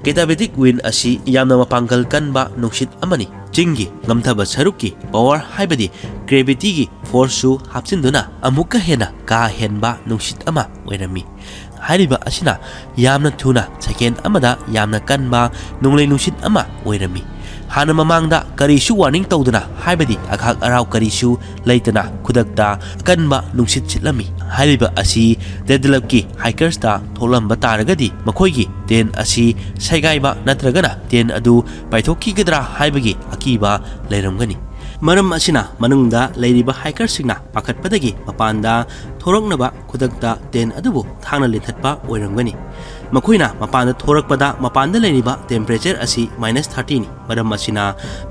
ꯀꯦꯇꯥꯕꯦꯇꯤꯛ ꯋꯤꯟ ꯑꯁꯤ ꯌꯥꯝꯅ ꯃꯄꯥꯡꯒꯜ ꯀꯟꯕ ꯅꯨꯡꯁꯤꯠ ꯑꯃꯅꯤ꯫ ꯆꯤꯡꯒꯤ ꯉꯝꯊꯕ ꯁꯔꯨꯛꯀꯤ ꯄꯥꯋꯔ, ꯍꯥꯏꯕꯗꯤ ꯒ꯭ꯔꯦꯚꯤꯇꯤꯒꯤ ꯐꯣꯔꯁꯁꯨ ꯍꯥꯞꯆꯤꯟꯗꯨꯅ ꯑꯃꯨꯛꯀ ꯍꯦꯟꯅ ꯀꯥ ꯍꯦꯟꯕ ꯅꯨꯡꯁꯤꯠ ꯑꯃ ꯑꯣꯏꯔꯝꯃꯤ꯫ ꯍꯥꯏꯔꯤꯕ ꯑꯁꯤꯅ ꯌꯥꯝꯅ ꯊꯨꯅ ꯁꯦꯀꯦꯟ ꯑꯃꯗ ꯌꯥꯝꯅ ꯀꯟꯕ ꯅꯣꯡꯂꯩ ꯅꯨꯡꯁꯤꯠ ꯑꯃ ꯑꯣꯏꯔꯝꯃꯤ꯫ ꯍꯥꯟꯅ ꯃꯃꯥꯡꯗ ꯀꯔꯤꯁꯨ ꯋꯥꯔꯅꯤꯡ ꯇꯧꯗꯅ, ꯍꯥꯏꯕꯗꯤ ꯑꯈꯥꯛ ꯑꯔꯥꯎ ꯀꯔꯤꯁꯨ ꯂꯩꯇꯅ, ꯈꯨꯗꯛꯇ ꯑꯀꯟꯕ ꯅꯨꯡꯁꯤꯠ ꯁꯤꯠꯂꯝꯃꯤ꯫ ꯍꯥꯏꯔꯤꯕ ꯑꯁꯤ ꯗꯦꯗꯂꯞꯀꯤ ꯍꯥꯏꯀꯔꯁꯇ ꯊꯣꯛꯂꯝꯕ ꯇꯥꯔꯒꯗꯤ, ꯃꯈꯣꯏꯒꯤ ꯇꯦꯟ ꯑꯁꯤ ꯁꯦꯒꯥꯏꯕ ꯅꯠꯇ꯭ꯔꯒꯅ ꯇꯦꯟ ꯑꯗꯨ ꯄꯥꯏꯊꯣꯛꯈꯤꯒꯗ꯭ꯔꯥ ꯍꯥꯏꯕꯒꯤ ꯑꯀꯤꯕ ꯂꯩꯔꯝꯒꯅꯤ꯫ ꯃꯔꯝ ꯑꯁꯤꯅ ꯃꯅꯨꯡꯗ ꯂꯩꯔꯤꯕ ꯍꯥꯏꯀꯔꯁꯤꯡꯅ ꯄꯥꯈꯠꯄꯗꯒꯤ ꯃꯄꯥꯟꯗ ꯊꯣꯔꯛꯅꯕ ꯈꯨꯗꯛꯇ ꯇꯦꯟ ꯑꯗꯨꯕꯨ ꯊꯥꯡꯅ ꯂꯤꯊꯠꯄ ꯑꯣꯏꯔꯝꯒꯅꯤ꯫ ꯃꯈꯣꯏꯅ ꯃꯄꯥꯟꯗ ꯊꯣꯔꯛꯄꯗ ꯃꯄꯥꯟꯗ ꯂꯩꯔꯤꯕ ꯇꯦꯝꯄꯔꯦꯆꯔ ꯑꯁꯤ ꯃꯥꯏꯅꯁ ꯊꯥꯔꯇꯤꯅꯤ꯫ ꯃꯔꯝ ꯑꯁꯤꯅ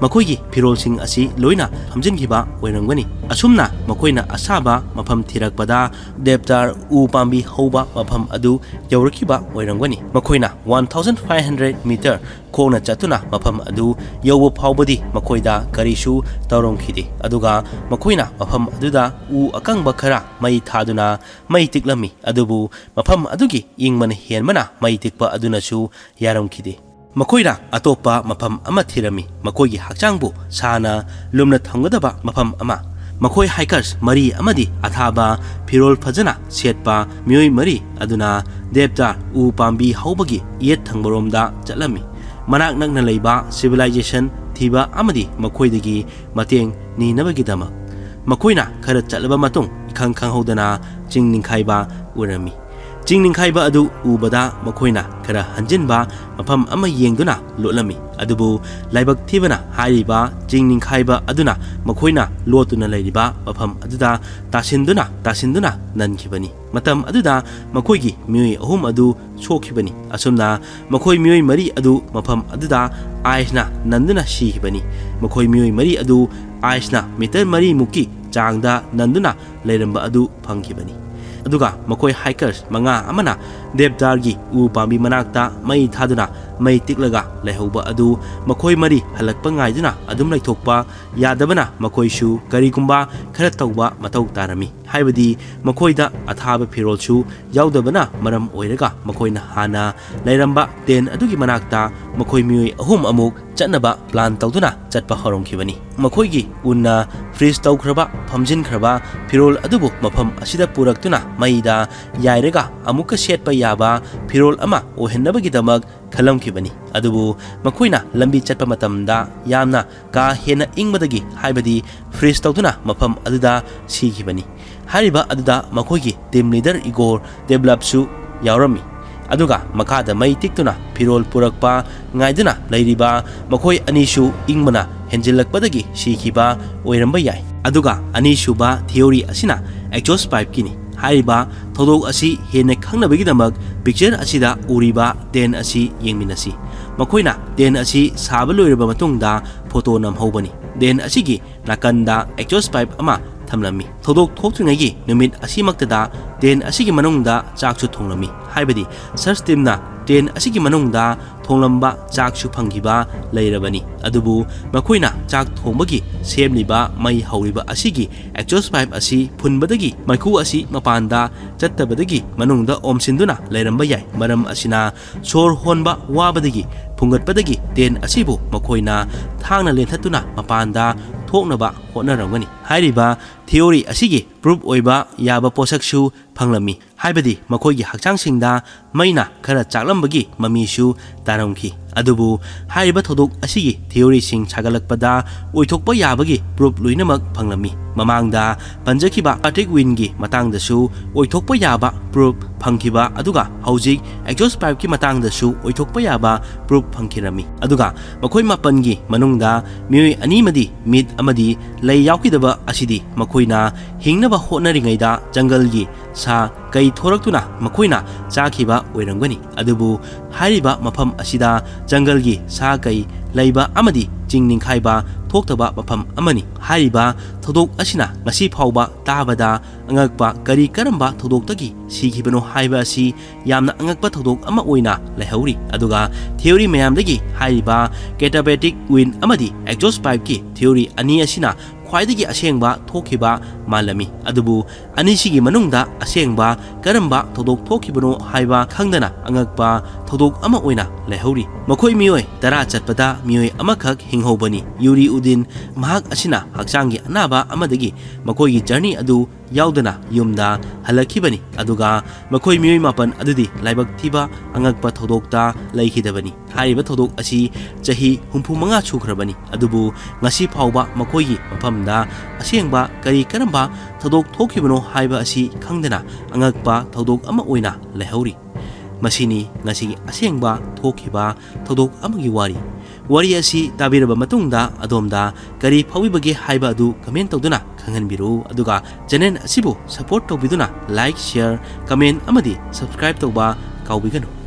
ꯃꯈꯣꯏꯒꯤ ꯐꯤꯔꯣꯜꯁꯤꯡ ꯑꯁꯤ ꯂꯣꯏꯅ ꯐꯝꯖꯤꯟꯈꯤꯕ ꯑꯣꯏꯔꯝꯒꯅꯤ꯫ ꯑꯁꯨꯝꯅ ꯃꯈꯣꯏꯅ ꯑꯁꯥꯕ ꯃꯐꯝ ꯊꯤꯔꯛꯄꯗ ꯗꯦꯞꯇꯥꯔ ꯎ ꯄꯥꯝꯕꯤ ꯍꯧꯕ ꯃꯐꯝ ꯑꯗꯨ ꯌꯧꯔꯛꯈꯤꯕ ꯑꯣꯏꯔꯝꯒꯅꯤ꯫ ꯃꯈꯣꯏꯅ one thousand five hundred metre ꯈꯣꯡꯅ ꯆꯠꯇꯨꯅ ꯃꯐꯝ ꯑꯗꯨ ꯌꯧꯕ ꯐꯥꯎꯕꯗꯤ ꯃꯈꯣꯏꯗ ꯀꯔꯤꯁꯨ ꯇꯧꯔꯝꯈꯤꯗꯦ꯫ ꯑꯗꯨꯒ ꯃꯈꯣꯏꯅ ꯃꯐꯝ ꯑꯗꯨꯗ ꯎ ꯑꯀꯪꯕ ꯈꯔ ꯃꯩ ꯊꯥꯗꯨꯅ ꯃꯩ ꯇꯤꯛꯂꯝꯃꯤ, ꯑꯗꯨꯕꯨ ꯃꯐꯝ ꯑꯗꯨꯒꯤ ꯏꯪꯕꯅ ꯍꯦꯟꯕꯅ ꯃꯩ ꯇꯤꯛꯄ ꯑꯗꯨꯅꯁꯨ ꯌꯥꯔꯝꯈꯤꯗꯦ꯫ ꯃꯈꯣꯏꯅ ꯑꯇꯣꯞꯄ ꯃꯐꯝ ꯑꯃ ꯊꯤꯔꯝꯃꯤ, ꯃꯈꯣꯏꯒꯤ ꯍꯛꯆꯥꯡꯕꯨ ꯁꯥꯅ ꯂꯨꯝꯅ ꯊꯝꯒꯗꯕ ꯃꯐꯝ ꯑꯃ꯫ ꯃꯈꯣꯏ ꯍꯥꯏꯀꯔꯁ ꯃꯔꯤ ꯑꯃꯗꯤ ꯑꯊꯥꯕ ꯐꯤꯔꯣꯜ ꯐꯖꯅ ꯁꯦꯠꯄ ꯃꯤꯑꯣꯏ ꯃꯔꯤ ꯑꯗꯨꯅ ꯗꯦꯞꯇꯥꯔ ꯎ ꯄꯥꯝꯕꯤ ꯍꯧꯕꯒꯤ ꯌꯦꯠ ꯊꯪꯕꯔꯣꯝꯗ ꯆꯠꯂꯝꯃꯤ, ꯃꯅꯥꯛ ꯅꯛꯅ ꯂꯩꯕ ꯁꯤꯚꯤꯂꯥꯏꯖꯦꯁꯟ ꯊꯤꯕ ꯑꯃꯗꯤ ꯃꯈꯣꯏꯗꯒꯤ ꯃꯇꯦꯡ ꯅꯤꯅꯕꯒꯤꯗꯃꯛ꯫ ꯃꯈꯣꯏꯅ ꯈꯔ ꯆꯠꯂꯕ ꯃꯇꯨꯡ, ꯏꯈꯪ ꯈꯪꯍꯧꯗꯅ ꯆꯤꯡ ꯅꯤꯡꯈꯥꯏꯕ ꯎꯔꯝꯃꯤ꯫ ꯆꯤꯡ ꯅꯤꯡꯈꯥꯏꯕ ꯑꯗꯨ ꯎꯕꯗ ꯃꯈꯣꯏꯅ ꯈꯔ ꯍꯟꯖꯤꯟꯕ ꯃꯐꯝ ꯑꯃ ꯌꯦꯡꯗꯨꯅ ꯂꯣꯠꯂꯝꯃꯤ꯫ ꯑꯗꯨꯕꯨ ꯂꯥꯏꯕꯛ ꯊꯤꯕꯅ, ꯍꯥꯏꯔꯤꯕ ꯆꯤꯡ ꯅꯤꯡꯈꯥꯏꯕ ꯑꯗꯨꯅ ꯃꯈꯣꯏꯅ ꯂꯣꯠꯇꯨꯅ ꯂꯩꯔꯤꯕ ꯃꯐꯝ ꯑꯗꯨꯗ ꯇꯥꯁꯤꯟꯗꯨꯅ, ꯇꯥꯁꯤꯟꯗꯨꯅ ꯅꯟꯈꯤꯕꯅꯤ꯫ ꯃꯇꯝ ꯑꯗꯨꯗ ꯃꯈꯣꯏꯒꯤ ꯃꯤꯑꯣꯏ ꯑꯍꯨꯝ ꯑꯗꯨ ꯁꯣꯛꯈꯤꯕꯅꯤ꯫ ꯑꯁꯨꯝꯅ ꯃꯈꯣꯏ ꯃꯤꯑꯣꯏ ꯃꯔꯤ ꯑꯗꯨ ꯃꯐꯝ ꯑꯗꯨꯗ ꯑꯥꯏꯁꯅ ꯅꯟꯗꯨꯅ ꯁꯤꯈꯤꯕꯅꯤ꯫ ꯃꯈꯣꯏ ꯃꯤꯑꯣꯏ ꯃꯔꯤ ꯑꯗꯨ ꯑꯥꯏꯁꯅ ꯃꯤꯇꯔ ꯃꯔꯤꯃꯨꯛꯀꯤ ꯆꯥꯡꯗ ꯅꯟꯗꯨꯅ ꯂꯩꯔꯝꯕ ꯑꯗꯨ ꯐꯪꯈꯤꯕꯅꯤ꯫ ꯑꯗꯨꯒ ꯃꯈꯣꯏ hikers ꯃꯉꯥ ꯑꯃꯅ ꯗꯦꯕꯗꯥꯔꯒꯤ ꯎ ꯄꯥꯝꯕꯤ ꯃꯅꯥꯛꯇ ꯃꯩ ꯊꯥꯗꯨꯅ ꯃꯩ ꯇꯤꯛꯂꯒ ꯂꯩꯍꯧꯕ ꯑꯗꯨ ꯃꯈꯣꯏ ꯃꯔꯤ ꯍꯜꯂꯛꯄ ꯉꯥꯏꯗꯨꯅ ꯑꯗꯨꯝ ꯂꯩꯊꯣꯛꯄ ꯌꯥꯗꯕꯅ ꯃꯈꯣꯏꯁꯨ ꯀꯔꯤꯒꯨꯝꯕ ꯈꯔ ꯇꯧꯕ ꯃꯊꯧ ꯇꯥꯔꯝꯃꯤ꯫ ꯍꯥꯏꯕꯗꯤ ꯃꯈꯣꯏꯗ ꯑꯊꯥꯕ ꯐꯤꯔꯣꯜꯁꯨ ꯌꯥꯎꯗꯕꯅ ꯃꯔꯝ ꯑꯣꯏꯔꯒ ꯃꯈꯣꯏꯅ ꯍꯥꯟꯅ ꯂꯩꯔꯝꯕ tent ꯑꯗꯨꯒꯤ ꯃꯅꯥꯛꯇ ꯃꯈꯣꯏ ꯃꯤꯑꯣꯏ ꯑꯍꯨꯝ ꯑꯃꯨꯛ ꯆꯠꯅꯕ plan ꯇꯧꯗꯨꯅ ꯆꯠꯄ ꯍꯧꯔꯝꯈꯤꯕꯅꯤ꯫ ꯃꯈꯣꯏꯒꯤ ꯎꯅ freeze ꯇꯧꯈ꯭ꯔꯕ, ꯐꯝꯖꯤꯟꯈ꯭ꯔꯕ ꯐꯤꯔꯣꯜ ꯑꯗꯨꯕꯨ ꯃꯐꯝ ꯑꯁꯤꯗ ꯄꯨꯔꯛꯇꯨꯅ ꯃꯩꯗ ꯌꯥꯏꯔꯒ ꯑꯃꯨꯛꯀ ꯁꯦꯠꯄ ꯌꯥꯕ ꯐꯤꯔꯣꯜ ꯑꯃ ꯑꯣꯏꯍꯟꯅꯕꯒꯤꯗꯃꯛ ꯈꯜꯂꯝꯈꯤꯕꯅꯤ꯫ ꯑꯗꯨꯕꯨ ꯃꯈꯣꯏꯅ ꯂꯝꯕꯤ ꯆꯠꯄ ꯃꯇꯝꯗ ꯌꯥꯝꯅ ꯀꯥ ꯍꯦꯟꯅ ꯏꯪꯕꯗꯒꯤ, ꯍꯥꯏꯕꯗꯤ freeze ꯇꯧꯗꯨꯅ ꯃꯐꯝ ꯑꯗꯨꯗ ꯁꯤꯈꯤꯕꯅꯤ꯫ ꯍꯥꯏꯔꯤꯕ ꯑꯗꯨꯗ ꯃꯈꯣꯏꯒꯤ team leader Igor Deblapꯁꯨ ꯌꯥꯎꯔꯝꯃꯤ꯫ ꯑꯗꯨꯒ ꯃꯈꯥꯗ ꯃꯩ ꯇꯤꯛꯇꯨꯅ ꯐꯤꯔꯣꯜ ꯄꯨꯔꯛꯄ ꯉꯥꯏꯗꯨꯅ ꯂꯩꯔꯤꯕ ꯃꯈꯣꯏ ꯑꯅꯤꯁꯨ ꯏꯪꯕꯅ ꯍꯦꯟꯖꯤꯜꯂꯛꯄꯗꯒꯤ ꯁꯤꯈꯤꯕ ꯑꯣꯏꯔꯝꯕ ꯌꯥꯏ꯫ ꯑꯗꯨꯒ ꯑꯅꯤꯁꯨꯕ theory ꯑꯁꯤꯅ exhaust pipeꯀꯤꯅꯤ꯫ ꯍꯥꯏꯔꯤꯕ ꯊꯧꯗꯣꯛ ꯑꯁꯤ ꯍꯦꯟꯅ ꯈꯪꯅꯕꯒꯤꯗꯃꯛ picture ꯑꯁꯤꯗ ꯎꯔꯤꯕ tent ꯑꯁꯤ ꯌꯦꯡꯃꯤꯟꯅꯁꯤ꯫ ꯃꯈꯣꯏꯅ tent ꯑꯁꯤ ꯁꯥꯕ ꯂꯣꯏꯔꯕ ꯃꯇꯨꯡꯗ photo ꯅꯝꯍꯧꯕꯅꯤ꯫ Tent ꯑꯁꯤꯒꯤ ꯅꯥꯀꯟꯗ exhaust pipe ꯑꯃ ꯊꯝꯂꯝꯃꯤ꯫ ꯊꯧꯗꯣꯛ ꯊꯣꯛꯇ꯭ꯔꯤꯉꯩꯒꯤ ꯅꯨꯃꯤꯠ ꯑꯁꯤꯃꯛꯇꯗ tent ꯑꯁꯤꯒꯤ ꯃꯅꯨꯡꯗ ꯆꯥꯛꯁꯨ ꯊꯣꯡꯂꯝꯃꯤ꯫ ꯍꯥꯏꯕꯗꯤ search teamꯅ tent ꯑꯁꯤꯒꯤ ꯃꯅꯨꯡꯗ ꯊꯣꯡꯂꯝꯕ ꯆꯥꯛꯁꯨ ꯐꯪꯈꯤꯕ ꯂꯩꯔꯕꯅꯤ꯫ ꯑꯗꯨꯕꯨ ꯃꯈꯣꯏꯅ ꯆꯥꯛ ꯊꯣꯡꯕꯒꯤ ꯁꯦꯝꯂꯤꯕ ꯃꯩ ꯍꯧꯔꯤꯕ ꯑꯁꯤꯒꯤ exhaust pipe ꯑꯁꯤ ꯐꯨꯟꯕꯗꯒꯤ ꯃꯩꯈꯨ ꯑꯁꯤ ꯃꯄꯥꯟꯗ ꯆꯠꯇꯕꯗꯒꯤ ꯃꯅꯨꯡꯗ ꯑꯣꯝꯁꯤꯟꯗꯨꯅ ꯂꯩꯔꯝꯕ ꯌꯥꯏ꯫ ꯃꯔꯝ ꯑꯁꯤꯅ ꯁꯣꯔ ꯍꯣꯟꯕ ꯋꯥꯕꯗꯒꯤ ꯐꯨꯡꯒꯠꯄꯗꯒꯤ tent ꯑꯁꯤꯕꯨ ꯃꯈꯣꯏꯅ ꯊꯥꯡꯅ ꯂꯦꯟꯊꯠꯇꯨꯅ ꯃꯄꯥꯟꯗ ꯊꯣꯛꯅꯕ ꯍꯣꯠꯅꯔꯝꯒꯅꯤ꯫ ꯍꯥꯏꯔꯤꯕ theory ꯑꯁꯤꯒꯤ proof ꯑꯣꯏꯕ ꯌꯥꯕ ꯄꯣꯠꯁꯛꯁꯨ ꯐꯪꯂꯝꯃꯤ꯫ ꯍꯥꯏꯕꯗꯤ ꯃꯈꯣꯏꯒꯤ ꯍꯛꯆꯥꯡꯁꯤꯡꯗ ꯃꯩꯅ ꯈꯔ ꯆꯥꯛꯂꯝꯕꯒꯤ ꯃꯃꯤꯁꯨ ꯇꯥꯔꯝꯈꯤ꯫ ꯑꯗꯨꯕꯨ ꯍꯥꯏꯔꯤꯕ ꯊꯧꯗꯣꯛ ꯑꯁꯤꯒꯤ theoryꯁꯤꯡ ꯁꯥꯒꯠꯂꯛꯄꯗ ꯑꯣꯏꯊꯣꯛꯄ ꯌꯥꯕꯒꯤ proof ꯂꯣꯏꯅꯃꯛ ꯐꯪꯂꯝꯃꯤ꯫ ꯃꯃꯥꯡꯗ ꯄꯟꯖꯈꯤꯕ Patrick Wynneꯒꯤ ꯃꯇꯥꯡꯗꯁꯨ ꯑꯣꯏꯊꯣꯛꯄ ꯌꯥꯕ proof ꯐꯪꯈꯤꯕ, ꯑꯗꯨꯒ ꯍꯧꯖꯤꯛ exhaust pipeꯀꯤ ꯃꯇꯥꯡꯗꯁꯨ ꯑꯣꯏꯊꯣꯛꯄ ꯌꯥꯕ proof ꯐꯪꯈꯤꯔꯝꯃꯤ꯫ ꯑꯗꯨꯒ ꯃꯈꯣꯏ ꯃꯥꯄꯟꯒꯤ ꯃꯅꯨꯡꯗ ꯃꯤꯑꯣꯏ ꯑꯅꯤꯃꯗꯤ ꯃꯤꯠ ꯑꯃꯗꯤ ꯂꯩ ꯌꯥꯎꯈꯤꯗꯕ ꯑꯁꯤꯗꯤ ꯃꯈꯣꯏꯅ ꯍꯤꯡꯅꯕ ꯍꯣꯠꯅꯔꯤꯉꯩꯗ ꯖꯪꯒꯜꯒꯤ ꯁꯥ ꯀꯩ ꯊꯣꯔꯛꯇꯨꯅ ꯃꯈꯣꯏꯅ ꯆꯥꯈꯤꯕ ꯑꯣꯏꯔꯝꯒꯅꯤ꯫ ꯑꯗꯨꯕꯨ ꯍꯥꯏꯔꯤꯕ ꯃꯐꯝ ꯑꯁꯤꯗ ꯖꯪꯒꯜꯒꯤ ꯁꯥ ꯀꯩ ꯂꯩꯕ ꯑꯃꯗꯤ ꯆꯤꯡ ꯅꯤꯡꯈꯥꯏꯕ ꯊꯣꯛꯇꯕ ꯃꯐꯝ ꯑꯃꯅꯤ꯫ ꯍꯥꯏꯔꯤꯕ ꯊꯧꯗꯣꯛ ꯑꯁꯤꯅ ꯉꯁꯤ ꯐꯥꯎꯕ ꯇꯥꯕꯗ ꯑꯉꯛꯄ ꯀꯔꯤ ꯀꯔꯝꯕ ꯊꯧꯗꯣꯛꯇꯒꯤ ꯁꯤꯈꯤꯕꯅꯣ ꯍꯥꯏꯕ ꯑꯁꯤ ꯌꯥꯝꯅ ꯑꯉꯛꯄ ꯊꯧꯗꯣꯛ ꯑꯃ ꯑꯣꯏꯅ ꯂꯩꯍꯧꯔꯤ꯫ ꯑꯗꯨꯒ theory ꯃꯌꯥꯝꯗꯒꯤ ꯍꯥꯏꯔꯤꯕ catabatic wind ꯑꯃꯗꯤ exhaust pipeꯀꯤ theory ꯑꯅꯤ ꯑꯁꯤꯅ ꯈ꯭ꯋꯥꯏꯗꯒꯤ ꯑꯁꯦꯡꯕ ꯊꯣꯛꯈꯤꯕ ꯃꯥꯜꯂꯝꯃꯤ꯫ ꯑꯗꯨꯕꯨ ꯑꯅꯤꯁꯤꯒꯤ ꯃꯅꯨꯡꯗ ꯑꯁꯦꯡꯕ ꯀꯔꯝꯕ ꯊꯧꯗꯣꯛ ꯊꯣꯛꯈꯤꯕꯅꯣ ꯍꯥꯏꯕ ꯈꯪꯗꯅ ꯑꯉꯛꯄ ꯊꯧꯗꯣꯛ ꯑꯃ ꯑꯣꯏꯅ ꯂꯩꯍꯧꯔꯤ꯫ ꯃꯈꯣꯏ ꯃꯤꯑꯣꯏ ꯇꯔꯥ ꯆꯠꯄꯗ ꯃꯤꯑꯣꯏ ꯑꯃꯈꯛ ꯍꯤꯡꯍꯧꯕꯅꯤ꯫ ꯌꯨꯔꯤ ꯎꯗꯤꯟ ꯃꯍꯥꯛ ꯑꯁꯤꯅ ꯍꯛꯆꯥꯡꯒꯤ ꯑꯅꯥꯕ ꯑꯃꯗꯒꯤ ꯃꯈꯣꯏꯒꯤ journey ꯑꯗꯨ ꯌꯥꯎꯗꯅ ꯌꯨꯝꯗ ꯍꯜꯂꯛꯈꯤꯕꯅꯤ꯫ ꯑꯗꯨꯒ ꯃꯈꯣꯏ ꯃꯤꯑꯣꯏ ꯃꯥꯄꯟ ꯑꯗꯨꯗꯤ ꯂꯥꯏꯕꯛ ꯊꯤꯕ ꯑꯉꯛꯄ ꯊꯧꯗꯣꯛꯇ ꯂꯩꯈꯤꯗꯕꯅꯤ꯫ ꯍꯥꯏꯔꯤꯕ ꯊꯧꯗꯣꯛ ꯑꯁꯤ ꯆꯍꯤ ꯍꯨꯝꯐꯨ ꯃꯉꯥ ꯁꯨꯈ꯭ꯔꯕꯅꯤ, ꯑꯗꯨꯕꯨ ꯉꯁꯤ ꯐꯥꯎꯕ ꯃꯈꯣꯏꯒꯤ ꯃꯐꯝꯗ ꯑꯁꯦꯡꯕ ꯀꯔꯤ ꯀꯔꯝꯕ ꯊꯧꯗꯣꯛ ꯊꯣꯛꯈꯤꯕꯅꯣ ꯍꯥꯏꯕ ꯑꯁꯤ ꯈꯪꯗꯅ ꯑꯉꯛꯄ ꯊꯧꯗꯣꯛ ꯑꯃ ꯑꯣꯏꯅ ꯂꯩꯍꯧꯔꯤ꯫ ꯃꯁꯤꯅꯤ ꯉꯁꯤꯒꯤ ꯑꯁꯦꯡꯕ ꯊꯣꯛꯈꯤꯕ ꯊꯧꯗꯣꯛ ꯑꯃꯒꯤ ꯋꯥꯔꯤ꯫ ꯋꯥꯔꯤ ꯑꯁꯤ ꯇꯥꯕꯤꯔꯕ ꯃꯇꯨꯡꯗ ꯑꯗꯣꯝꯗ ꯀꯔꯤ ꯐꯥꯎꯕꯤꯕꯒꯦ ꯍꯥꯏꯕ ꯑꯗꯨ comment ꯇꯧꯗꯨꯅ ꯈꯪꯍꯟꯕꯤꯔꯛꯎ꯫ ꯑꯗꯨꯒ channel ꯑꯁꯤꯕꯨ support ꯇꯧꯕꯤꯗꯨꯅ like, share, comment ꯑꯃꯗꯤ subscribe ꯇꯧꯕ ꯀꯥꯎꯕꯤꯒꯅꯨ꯫